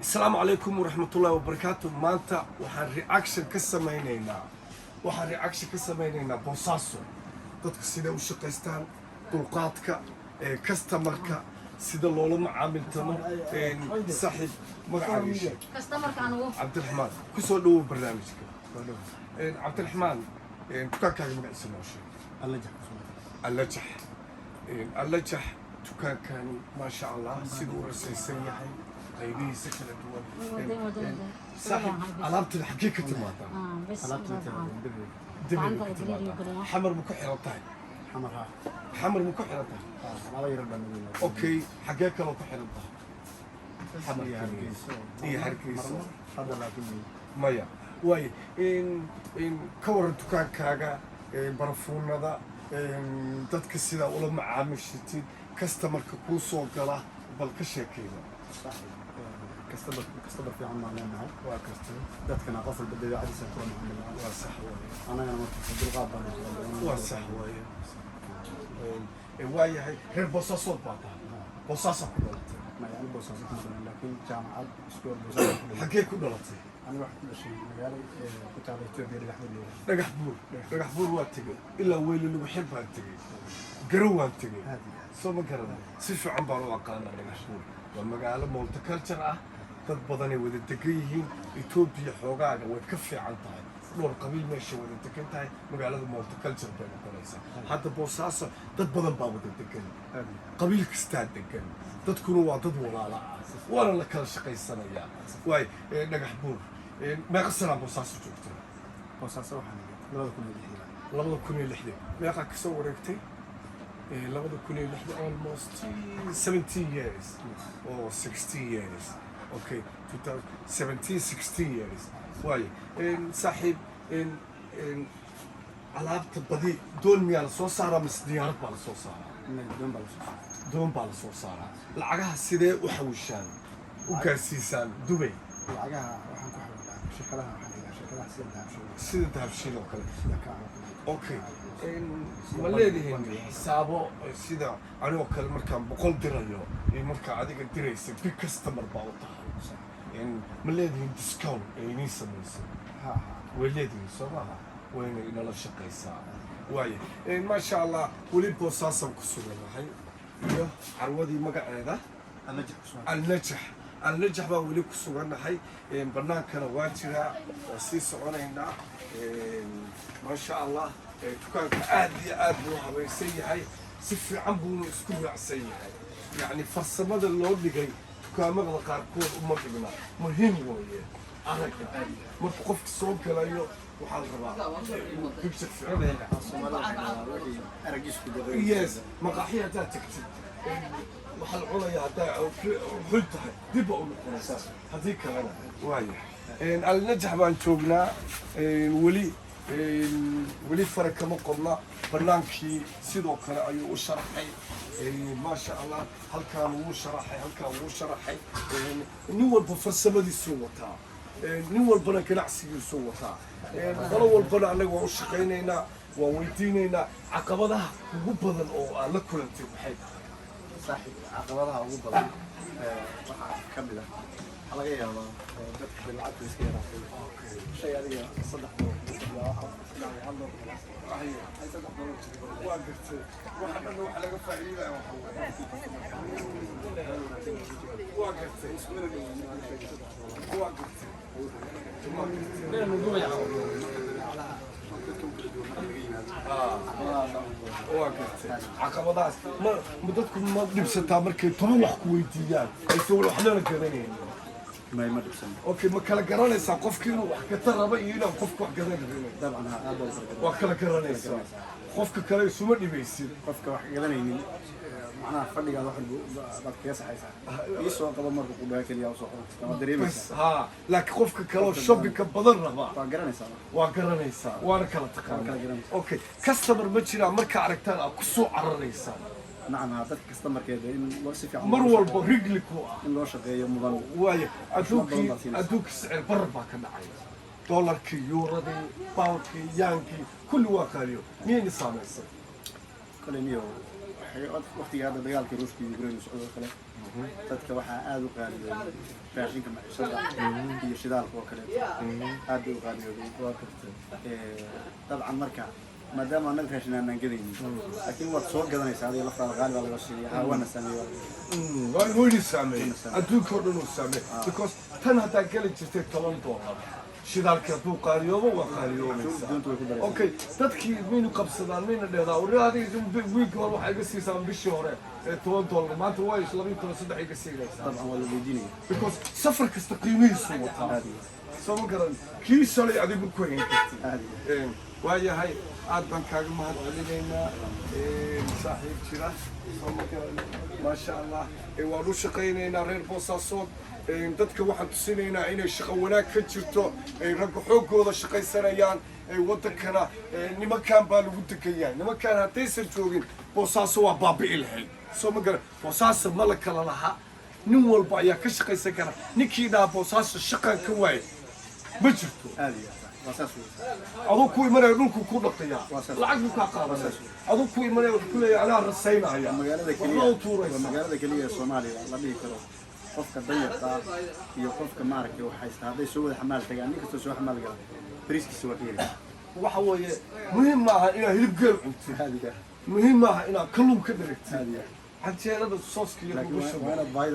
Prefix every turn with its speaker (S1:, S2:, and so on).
S1: Asalaamu calaykum waraxmatullaahi wabarakaatu. Maanta waxaan reaction ka samaynaynaa, waxaan reaction ka samaynaynaa Boosaaso, dadka siday u shaqaystaan, dulqaadka ee customerka, sida loola macaamiltamo. Saaxiib, magacaaga sheeg.
S2: Customerka anugu.
S1: Cabdiraxmaan, kusoo dhawow barnaamijka. Cabdiraxmaan, dukaankaaga magaciisa noo sheeg. Allajax. Allajax dukaankani, maasha Allah, siduu u rasaysan yahay, qaybihiisa kala duwan. Saaxiib, alaabtada xaggee ka timaadaa? Dibay ka timaadaa. Xamar ma ku xiran tahay? Xamar ma ku xiran tahay? Okay, xaggee kaloo ku xiran tahay? Xamar iyo Hargeyso maya? Waayo, in ka waran dukaankaaga, barafuunada, dadka sidaa ula macaamishitid, customerka kuu soo gala, bal ka sheekeyna.
S3: Customer fiican baan leenahay.
S1: Waa kartay.
S3: Dadkana qof walba dabeecadiisa kula macaamilaa.
S1: Waa sax waaye.
S3: Annagana marka dulqaad baan kula.
S1: Waa sax waaye. Waayahay, reer Boosaasood baa tahay? Boosaasaa ku dhalatay?
S3: Maya, ani Boosaaso kuma dhalan, laakiin jaamacad iskool Boosaaso ku dhalan.
S1: Xaggee ku dhalatay?
S3: Aniga waxaan ku dhashay magaalo ku taala Etoobiya, Dhagax Buur la yidhaahdo.
S1: Dhagax Buur. Dhagax Buur waa tegey, ilaa Weyli Lagu Xir baan tegey, Garow waan tegey.
S3: Aad iyo aad.
S1: Soo ma garana? Si fiican baan u aqaanaa. Dhagax Buur waa magaalo multiculture ah, dad badanay wada degan yihiin. Etoobiya xoogaaga way ka fiican tahay, dhowr qabiil meesha wada degan tahay, magaalada multiculture bay noqonaysaa. Hadda Boosaaso dad badan baa wada degan.
S3: Aad iyo aad.
S1: Qabiil kastaa degan, dadkuna waa dad walaala ah, waana la kala shaqaysanayaa. Waay, Dhagax Buur meeqa sanaa Boosaaso joogtay?
S3: Boosaaso waxaan imid 2006-dii.
S1: 2006-dii. Meeqaa kasoo wareegtay? 2006-dii, almost 17 years or 16 years. Okay, 2017, 16 years waaye. Saaxiib, alaabta badi doon miyaa la soo saaraa mise diyaarad baa la soo saaraa?
S3: Doon baa la soo saaraa.
S1: Doon baa la soo saaraa. Lacagaha sidee u xawishaan, u gaarsiisaan Dubay?
S3: Lacagaha waxaan ku xawilaa shirkadaha, waxaan dhigaa shirkadaha sida Dahabshiil.
S1: Sida Dahabshiil oo kale.
S3: Sida Kaah oo kale.
S1: Okay, ma leedihiin xisaabo sida anigoo kale markaan 100 dirayo iyo markaa adiga diraysa, big customer baa u tahay, ma leedihiin discount ee inii samayso?
S3: Ha.
S1: Way leedihiin, soo maaha? Wayna inala shaqaysaa. Waaye, maasha Allah, weli Boosaasaan ku suganahay iyo carwadii magaceeda
S3: Alnajax ku sugan.
S1: Alnajax. Alnajax baan weli ku sugannahay. Bannaankana waa jiraa, waa sii soconaynaa. Maasha Allah, dukaanka aad iyo aad buu habaysan yahay, si fiican buuna isku raacsan yahay. Yacni farsamada loo dhigay dukaamada qaarkood uma dhigna. Muhiim weeye aragga marka qofka soo galayo, waxaa la rabaa picture fiican.
S3: Soomaalida waxay dhahaa wixii aragiisku deeqay.
S1: Yes, maqaaxi haddaad tagtid, waxaa la cunaya haddaa xun tahay, dib baa u noqonaysaa, haddii kalena waaya. Alnajax baan joognaa weli. Weli fara kama qodna. Bannaankii sidoo kale ayuu u sharaxay, maasha Allah. Halkaan wuu sharaxay, halkaan wuu sharaxay. Nin walba farsamadiisuu wataa, nin walbana ganacsigiisuu wataa, qolo walbana annaga waan u shaqaynaynaa, waan weydiinaynaa. Caqabadaha ugu badan oo aad la kulantay maxay tahay?
S3: Saaxiib, caqabadaha ugu badan waxaa ka mid ah, waxaa laga yaabaa dadka dee lacagtu iska yaraatay. Shay adiga $3 kugu fadhiyaa, waxaa ku dhacay $1 ay $3 jiro.
S1: Waa gartay. Waxa dhan waxa laga faa'iidaya waxa weeye, waa gartay, waa gartay, waa gartay.
S3: Dadka u kala duwan marka laga yimaado, caqabadahaas ugu badan.
S1: Waa gartay. Caqabadahaas ma dadku ma dhibsataa markay 10 wax ku weydiiyaan, aysan waxnana garanaynin?
S3: May, ma dhibsan.
S1: Okay, ma kala garanaysaa qofki inuu wax gata raba iyo inaan qofku wax gadan rabin?
S3: Dabcan ha, aad baa u kala.
S1: Waa kala garanaysaa. Qofka kale isuma dhibaysid.
S3: Qofka wax gadanaynin, macnaha fadhigaada wax walba baad kaga saxaysaa. Ii soo qabo marka ku dhaha keliya, usoo qaban kartaa, waad
S1: bas
S3: dareemaysaa.
S1: Ha, laakiin qofka kale oo shoppingka badan raba?
S3: Waa garanaysaa marka.
S1: Waa garanaysaa, waana kala taqaanaa.
S3: Waa kala garanaysaa.
S1: Okay, customer ma jiraa markaa aragtaan aad ku soo cararaysaan?
S3: Nacam, ha, dadka customerkeeda in loo si fiican
S1: mar
S3: loo
S1: walba
S3: shaqeeyo.
S1: Rigli ku ah.
S3: In loo shaqeeyo mudan.
S1: Waayo, adduunkii
S3: badan baad siinaysaa.
S1: Adduunkii sicir barar baa ka dhacay, dollarkii, yuuradii, poundkii, yaankii, kulli waa qaaliyo. Miyayna saamaysay?
S3: Kole niyo. Waqtiga hadda dagaalka Ruushka iyo Ukraine socdo oo kale, dadka waxaa aada u qaaliyoobay raashinka, maciishada iyo shidaalka oo kaleeto aad bay u qaaliyoobay.
S1: Waa kartay.
S3: Dabcan marka maadaama annaga raashin aanaan gadaynin, laakiin waad soo gadanaysaa adiga laftaada, qaali baa laga siinaya. Haa, waana saameeya.
S1: Waa weyni saameeyey, adduunka oo dhan uu saameeyey, because tan haddaa geli jirtay $10, shidaalkii hadduu qaaliyoobo waa qaaliyoobaysaa.
S3: Doonta way ku daraysaa.
S1: Okay, dadkii maynu qabsadaan, mayna dhehdaa, "Warri adiga wiigii hore waxaa iga siisaan bishii hore ee $10, maanta waa 12, 3 iga siinaysaa?"
S3: Dabcan waa la weydiinaya.
S1: Because safar kasta qiimihiisu wataa.
S3: Aad iyo
S1: Soo ma garan? Kii shalay adigu ku hayn kartid.
S3: Aad iyo
S1: Waayahay, aad baan kaaga mahad celinaynaa, saaxiib jira. Soo ma garan? Maasha Allah. Waan u shaqaynaynaa reer Boosaasood. Dadka waxaan tusinaynaa inay shaqo wanaag ka jirto, ay ragga xooggooda shaqaysanayaan. Waddankana nimankan baa lagu degan yahay. Nimankan haddaysan joogin, Boosaaso waa baabi'i lahayd. Soo ma garan? Boosaaso ma la kala laha, nin walba ayaa ka shaqaysan kara. Ninkii dhaha "Boosaaso shaqaan ka waaye", ma jirto.
S3: Aad iyo aad, waa saas wey.
S1: Aduu ku imanaya, dhulku ku dhaqayaa.
S3: Waa saas.
S1: Lacag buu kaa qaadanaya. Aduu ku imanaya, wuxuu ku leeyahay, "Anaa rasaynaya."
S3: Magaalada
S1: Waxba
S3: keliya
S1: u
S3: waa
S1: tuuraysa.
S3: Magaalada keliya ee Soomaaliya la dhihi karo qofka danyarta ah iyo qofka maaragtay wax haysta hadday soo wada xamaal tagaan, nin kastoo soo xamaal gala bariiskiisa waa ka helaysa.
S1: Waxa weeye, muhiim maaha inaad hilib geel cuntid.
S3: Aad iyo
S1: Muhiim maaha inaad kalluun ka dheragtid.
S3: Aad iyo
S1: Canjeelada sooska iyo
S3: laakiin
S1: lagu
S3: waa
S1: shubo.
S3: waa inaad baahida